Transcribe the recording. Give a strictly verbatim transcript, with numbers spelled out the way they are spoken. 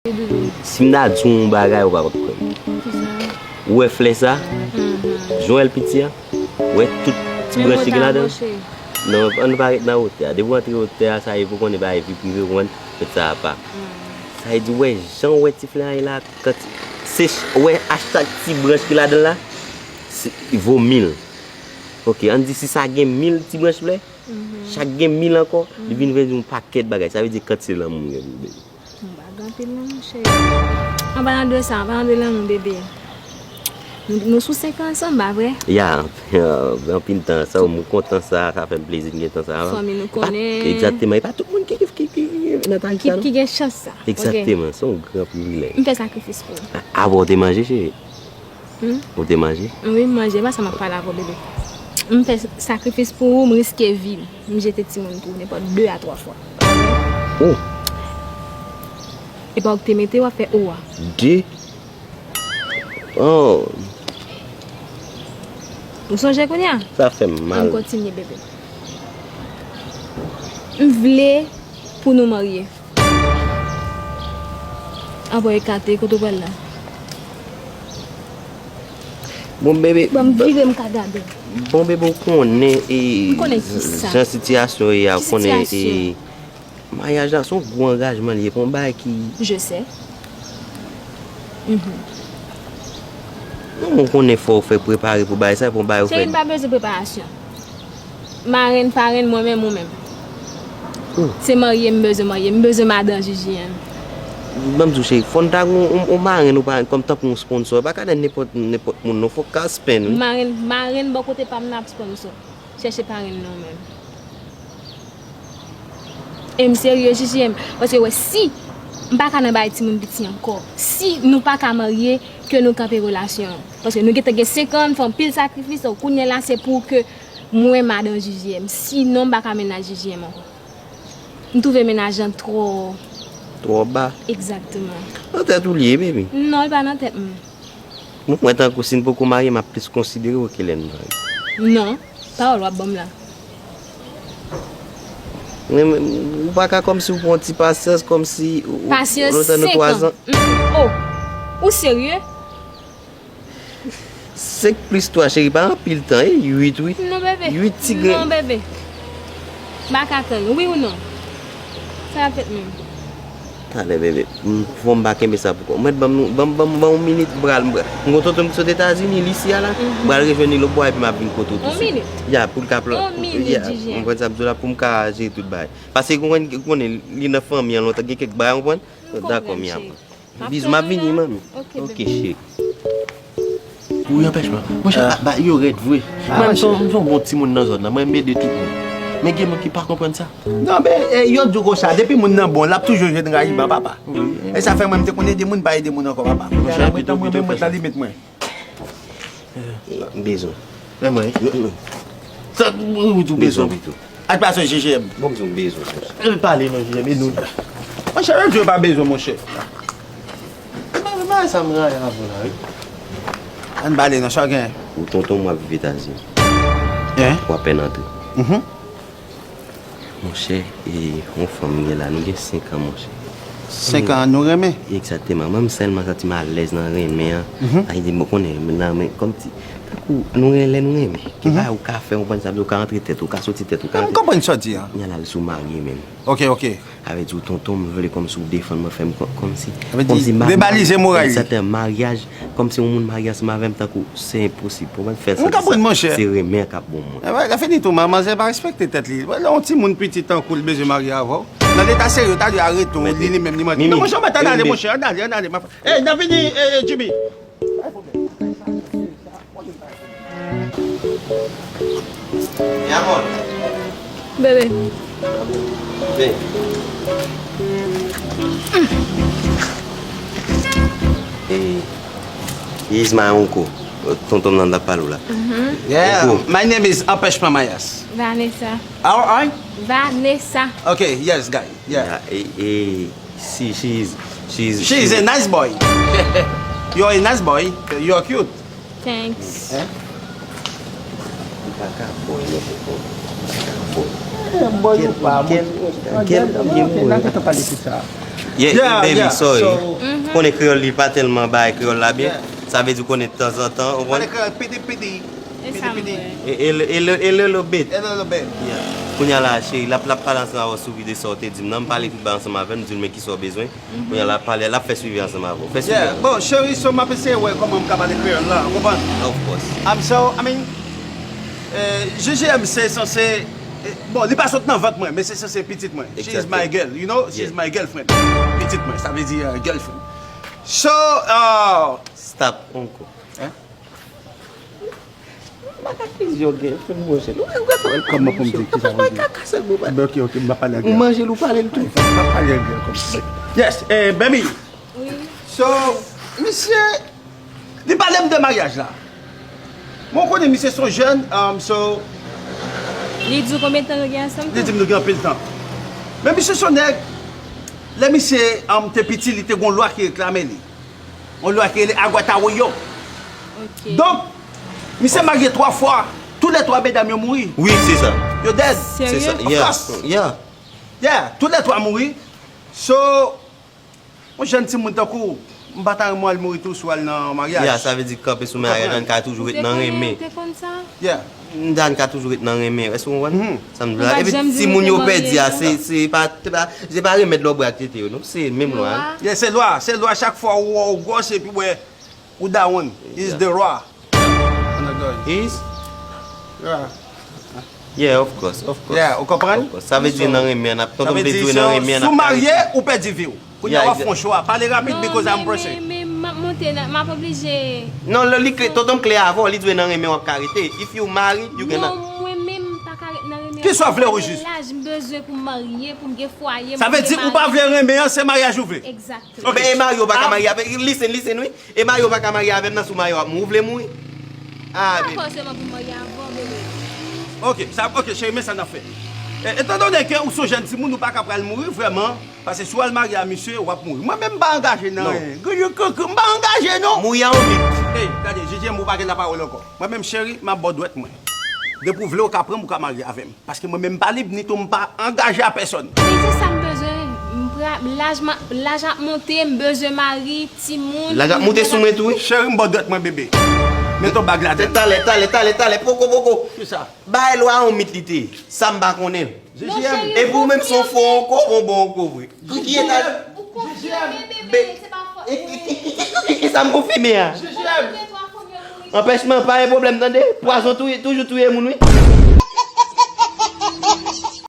Si m ta di w yon bagay, ou pa konn kwè m. Ou wè flè sa? Jan w wè l piti a? Ou wè tout ti branch ki gen ladan l? Non, ann pa ret nan wotè a. Depi w antre wotè a, sa e pou konnen bagay vi prive, ou konprann? Fèt sa apa. Sa vle di, ou wè jan w wè ti flè a ye la, kanti, se ch-, ou wè a chak ti branch ki ladan l la, se, li vo mil. Ok, ann di si sa gen mil ti branch flè, chak gen mil ankò, li vin vle di yon pakèt bagay. Sa vle di kantite lanmou m gen pou ou, baby. M pa gen anpil non, monchè. An palan de sa, an palan de lanmou, bebe. Nou, nou sou senk an ansanm, pa vre? Ya, anpil tan ansanm, m kontan sa, sa fè m plezi n gen tan sa. Fanmi nou konnen. Egzakteman, e pa tout moun ki, ki, ki, ki nan tan sa, non. Ki gen chans sa. Egzakteman, se yon gran privilèj. M fè sakrifis pou ou. A, a, bon, ou te manje, cheri? Hmm? Ou te manje? Wi, m manje, pa sa m ap pale avè w, bebe. M fè sakrifis pou ou, m riske vi m. M jete timoun pou ou nenpòt de a twa fwa. Oh! E pa ou ki te mete w ap fè o a. De? Oh! Ou sonje kounye a? Sa fè m mal. Ann kontinye, bebe. M vle pou nou marye. Apa w ekate, kote w pral la? Bon, bebe, ban m vire m ka gade w. Bon, bebe, ou konnen, e, jan sitiyasyon ye a, ou konnen, e, maryaj la, se yon gwo angajman li ye, pou yon bagay ki... Je sais. Mhm. Non, ou konnen fò w fè prepare pou bagay sa, pou yon bagay ou fè. Cheri, m pa bezwen preparasyon. Marenn, parenn, mwen menm, ou menm. Hmm. Se marye m bezwen marye, m bezwen madan J J M. Ban m di w, cheri, fò n ta gen yon, yon, yon marenn ou parenn kòm tankou yon sponsor. E pa ka nan nenpòt, nenpòt moun, non, fò w ka spend, wi. Marenn, marenn bò kote pa m nan ap sponsor. Chèche parenn nan ou menm. E m serye, J J M. Paske, wè, si m pa ka nan bay timoun piti ankò, si nou pa ka marye, ke nou kanpe relasyon an. Paske nou gentan gen senk an, n fè anpil sakrifis, donk kounye a la, se pou ke mwen madan J J M. Sinon, m pa ka mennaj J J M ankò. M twouve mennaj lan twò... Twò ba? Egzakteman. Nan tèt ou li ye, baby. Non, li pa nan tèt mwen. Mwen, mwen tankou si n poko marye, m ap plis konsidere w ke lè n marye. Non, pawòl w ap ban m la. Men, men, ou pa ka kòmsi ou pran ti pasyans, kòmsi ou, ou, pasyans lontan nou senk twa an. Mm, oh, ou serye? Senk plis twa, cheri, pa anpil tan, e uit, wi. Non, bebe. Uit ti grenn. Non, bebe. M pa ka tann. Wi ou non? Sa ap fèt menm. Talè, bebe. M, fò m pa kenbe sa pou kò m. Mèt ban m, ban m, ban m, ban m yon minit, m pral, m pral. M gon tonton m ki sot Etazini, li isi a la. Mhm. M pral rejwenn li lòtbò a, epi m ap vin kote w tousuit. Yon minit? Ya, pou l ka plan. Yon minit, ya, J J M. Ou konprann sa m di w la, pou m ka jere tout bagay. Paske ou konn, ou konnen, li nan fanmi an lontan, gen kèk bagay, ou konprann? Dakò, m ap pran. Bizou, m ap vini, manmi. Ok, bebe. Ok, cheri. Ou anpèch mwen. Monchè, ah, ba, yo rèd vre. Mwen, m se yon, m se yon bon timoun nan zòn nan. Mwen, m ede tout moun. Men gen moun ki pa konprann sa. Non, men, eh, yo di w konsa, depi moun nan bon, l ap toujou jwenn rayiman, papa. Wi. E sa fè mwen, m te konn ede moun, pa ede moun ankò, papa. Monchè, mwen, mwen, mwen, mwen, nan limit mwen. M bezwen. Men mwen. Sa, ou bezwen pito. Al pase J J M. Bon, m bezwen, monchè. E pale non, J J M, e nou. Monchè, yo di yo pa bezwen, monchè. Men, men, sa m rayi avè w la, wi. Ann pale non, sa w gen? Ou tonton m w ap viv Etazini. Hein? W apèn antre. Mhm. Monchè, e, yon fanm m gen la, nou gen senk an, monchè. Senk an, nou renmen? Egzakteman. Mwen, m sèlman santi m alèz nan renmen an. Mhm. Sa vle di, mwen konnen, m nan renmen, kòmsi, tankou, nou renmen, lè nou renmen. Gen bagay ou ka fè, ou konprann sa, ou ka antre tèt, ou ka soti tèt, ou ka... M konprann sa w di a. Kounye a la, l sou marye menm. Ok, ok. Sa vle di, tonton, m vle kòmsi w defann mwen, fè m kò-, kòmsi, sa vle di, kòmsi m pa, debalize moral li. Egzakteman, maryaj, kòmsi yon moun marye ansanm avè m, tankou, se enposib pou mwen fè l santi sa. M konprann, monchè. Se renmen an k ap bon mwen. E, lè fini tou, manzè pa respekte tèt li. Lè yon timoun piti tankou l bezwen marye avè w, nan leta serye, ta dwe arete w, li, li menm, li manke. Non, monchè, mèt ann ale, monchè, ann ale, ann ale, ma... Ey, n ap vini, eh, eh, Jimmy. Mi amor. Bebe. Ven. Eh, he is my uncle. Tonton m nan ap pale w la. Mhm. Yeah, uncle. My name is Empêche Pas Mayas. Vanessa. How are you? Vanessa. Okay, yes, guy. Yeah. Yeah, eh, eh, she, she is, she is, she is a nice boy. You're a nice boy. You're cute. Thanks. Hein? Ou pa ka boy, non, koko. Ou pa ka boy. Eh, boy ou pa, boy. Gèl, gèl, gèl, gèl, gèl, gèl, gèl, pale sou sa. Yeah, yeah, baby, yeah, sorry. So, konnen kreyòl li pa tèlman bay kreyòl la byen. Yeah. Sa vle di konnen tanzantan, ou konprann? Konnen kreyòl piti piti. E sa m wè. A little bit. A little bit. Yeah. Kounye a la, cheri, l ap, l ap pale ansanm avè w sou vide sa w te di m nan. M pale tout bagay ansanm avè l, m di l men kisa w bezwen. Kounye a l ap pale, l ap fè swivi ansanm avè w. Fè swivi. Yeah. Bon, cheri, so m ap eseye wè kòman m ka pale kreyòl la, ou konprann? Of course. I'm so, I mean, eh, J J M se sanse, eh, bon, li pa sot nan vant mwen, men se sanse pitit mwen. She is my girl, you know? She is my girlfriend. Pitit mwen, sa vle di, eh, girlfriend. So, uh, stop, uncle. Hein? M pa ka kize yon girlfriend, monchè. Ou, ou, ou, kòman pou m di ki sa ou di? Kaka sèl mwen. Ben, ok, ok, m pa pale anglè. Ou manje l, ou pale l tou. M pa pale anglè kòmsi. Yes, eh, baby. Wi. So, misye, li pale m de maryaj la. Mwen konnen misye se yon jèn, um, so. Li di w konbyen tan nou gen ansanm tou? Li di m nou gen anpil tan. Men misye se yon nèg, lè misye, um, te piti, li te gen yon lwa ki reklame li. Yon lwa ki rele Agwatawoyo. Ok. Donk, misye marye twa fwa, tou lè twa medam yo mouri. Wi, se sa. Yo dead. Serye? Se sa, yeah. Of course. Yeah. Yeah, tou lè twa mouri. So, yon jèn timoun tankou w, m pa ta renmen w al mouri tou si w al nan maryaj. Yeah, sa vle di kanpe sou maryaj, Ann ka toujou ret nan renmen. Ou te konnen, ou te konn sa? Yeah. Mdane ka toujou ret nan renmen, èske w konprann? Mhm. Sa m di la. Epi timoun yo pèdi a, se, se pa, se pa, se pa renmèd lòbra ak tete yo, non. Se menm lwa a. Yeah, se lwa, se lwa chak fwa ou, ou gwòs epi wè, ou dawonn. Is the lwa. Is? Yeah. Yeah, of course, of course. Yeah, ou konprann? Of course. Sa vle di nan renmen an, ap, tonton vle di nan renmen an, ap. Si w marye, ou pèdi vi w. Kounye a w ap fè yon chwa. Pale rapid because I'm pressing. Non, men, men, men, m ap monte nan, m ap oblije. Non, li, li klè, tonton m klè avè w, li di w nan renmen w ap ka rete. If you married, you cannot. Non, mwen menm m pa ka ret nan renmen an. Kisa w vle o jis? Laj m bezwen pou m marye, pou m gen fwaye, pou m gen mari. Sa vle di ou pa vle renmen an, se maryaj ou vle? Exactly. Ok. Men e mari w pa ka marye avè, listen, listen, wi. E mari w pa ka marye avè m nan, si w marye w ap mouri, ou vle mouri? Ah, baby. Pa fòseman pou m marye avè w, bebe. Ok, sa, ok, cheri, men sa n ap fè. E, etandone ke ou se yon jèn timoun, ou pa ka pral mouri vrèman. Paske si w al marye a misye, w ap mouri. Mwen menm m pa angaje nan anyen. Gade kankan, m pa angaje non. Mouri a yon mit. Ey, gade, J J M, ou pa gen lapawòl ankò. Mwen menm, cheri, m ap ba w dwèt mwen. Depi w vle, ou ka pran m, ou ka marye avè m. Paske mwen menm m pa lib, ni tou m pa angaje a pèsòn. Men se sa m bezwen. M pra-, laj ma-, laj ap monte, m bezwen mari, timoun. Laj ap monte sou mwen tou, wi. Cheri, m ba w dwèt mwen, bebe. Mete yon bag ladann. Talè, talè, talè, talè, poko, poko. Kisa? Bay lwa a yon mit li te ye. Sa m pa konnen. J J M. Epi ou menm se yon fo onko, bon, bon onko vre. Ki eta? Ou konfime, bebe, se pa fòt mwen. Ki sa m konfime a? J J M. Anpèchman pa yon pwoblèm, tande. Pwazon touye, toujou touye moun, wi.